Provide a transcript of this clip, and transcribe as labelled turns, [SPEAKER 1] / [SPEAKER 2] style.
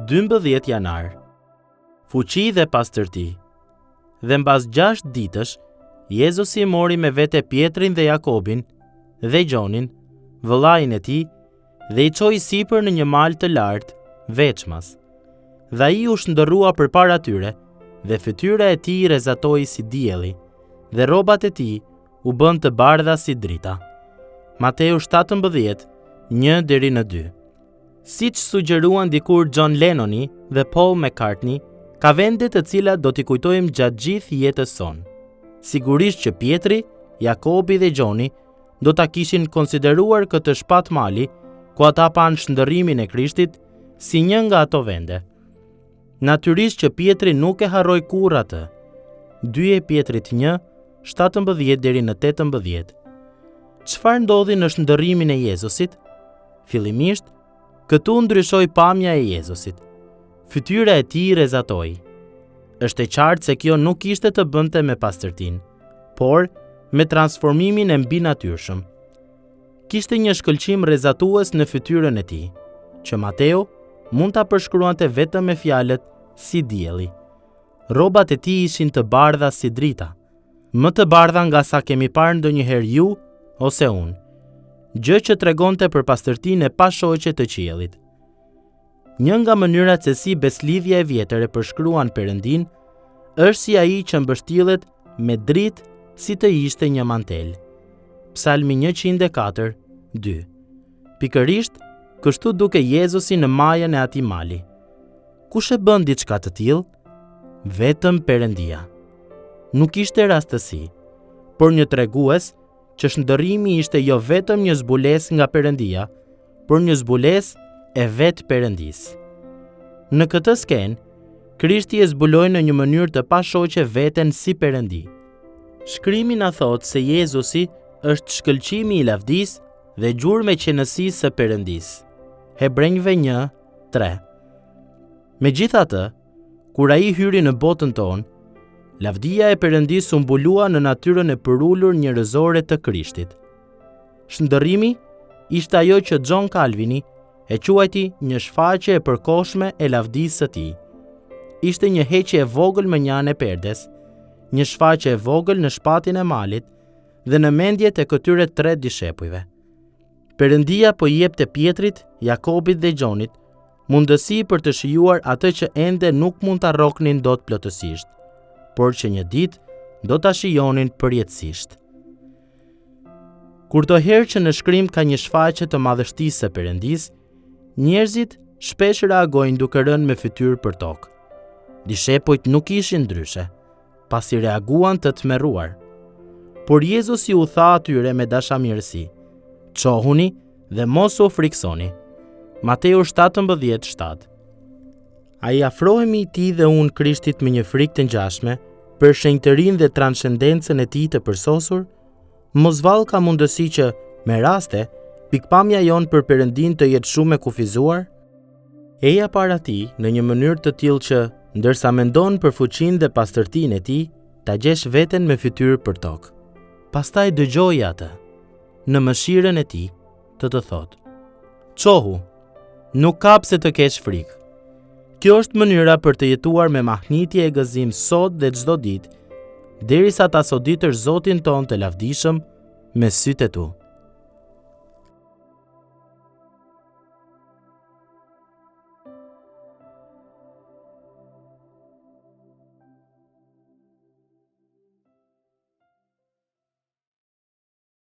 [SPEAKER 1] 12 janar. Fuqi dhe pastërti. Dhe mbas 6 ditësh, Jezusi mori me vete Pjetrin dhe Jakobin dhe Gjonin, vëllain e tij, dhe i çoi sipër në një mal të lartë, veçmas. Dhe ai u shndërrua përpara tyre, dhe fytyra e tij rrezatoi si dielli, dhe rrobat e tij u bënë të bardha si drita. Mateu 17, 1 deri në 2. Siç sugjeruan dikur John Lennoni dhe Paul McCartney, ka vende të cilat do t'i kujtojmë gjatë gjithë jetës sonë. Sigurisht që Pjetri, Jakobi dhe Gjoni do ta kishin konsideruar këtë shpat mali, ku ata panë shndërrimin e Krishtit, si një nga ato vende. Natyrisht që Pjetri nuk e harroi kurrë atë. 2 e Pjetrit 1, 17 deri në 18. Çfarë ndodhi në shndërrimin e Jezusit? Fillimisht, këtu ndryshoi pamja e Jezusit. Fytyra e tij rrezatoi. Është e qartë se kjo nuk kishte të bënte me pastërtinë, por me transformimin e mbinatyrshëm. Kishte një shkëlqim rrezatues në fytyrën e tij, që Mateu mund ta përshkruante vetëm me fjalët si dielli. Rrobat e tij ishin të bardha si drita, më të bardha nga sa kemi parë ndonjëherë ju ose unë, gjë që tregonte për pastërtinë e pashoqe të qiellit. Një nga mënyrat se si Besëlidhja e Vjetër e përshkruan Perëndinë është si ai që mbështillet me dritë si të ishte një mantel. Psalmi 104, 2. Pikërisht, kështu dukej Jezusi në majën e atij mali. Kush e bën diçka të tillë? Vetëm Perëndia. Nuk ishte rastësi, por një tregues që shndërrimi ishte jo vetëm një zbulesë nga Perëndia, por një zbulesë e vetë Perëndisë. Në këtë skenë, Krishti e zbuloi në një mënyrë të pashoqe veten si Perëndi. Shkrimi na thotë se Jezusi është shkëlqimi i lavdisë dhe gjurmë e qenësisë së Perëndisë. Hebrenjve 1, 3. Megjithatë, kur ai hyri në botën tonë, lavdia e Perëndisë u mbulua në natyrën e përulur njerëzore të Krishtit. Shndërrimi ishte ajo që John Calvini e quajti një shfaqje e përkohshme e lavdisë së tij. Ishte një heqje e vogël mënjanë e perdes, një shfaqje e vogël në shpatin e malit dhe në mendjet e këtyre tre dishepujve. Perëndia po i jepte Pjetrit, Jakobit dhe Gjonit mundësi për të shijuar atë që ende nuk mund ta rroknin dot plotësisht, por që një ditë do ta shijonin përjetësisht. Kurdoherë që në shkrim ka një shfaqje të madhështisë së Perëndisë, njerëzit shpesh reagojnë duke rënë me fytyrë për tokë. Dishepujt nuk ishin ndryshe. pasi reaguan të tmerruar. Por Jezusi u tha atyre me dashamirësi, çohuni dhe mos u frikësoni. Mateu 17:7. A i afrohemi ti dhe unë Krishtit me një frikë të ngjashme për shenjtërinë dhe transcendencën e tij të përsosur? Mos vallë ka mundësi që, me raste, pikëpamja jonë për Perëndinë të jetë shumë e kufizuar? Eja para tij në një mënyrë të tillë që, ndërsa mendon për fuqinë dhe pastërtinë e tij, ta gjesh veten me fytyrë për tokë. Pastaj dëgjoje atë, në mëshirën e tij, të të thotë: Çohu, nuk ka pse të kesh frikë. Kjo është mënyra për të jetuar me mahnitje e gëzim sot dhe çdo ditë, derisa ta soditësh Zotin tonë të lavdishëm me sytë e tu.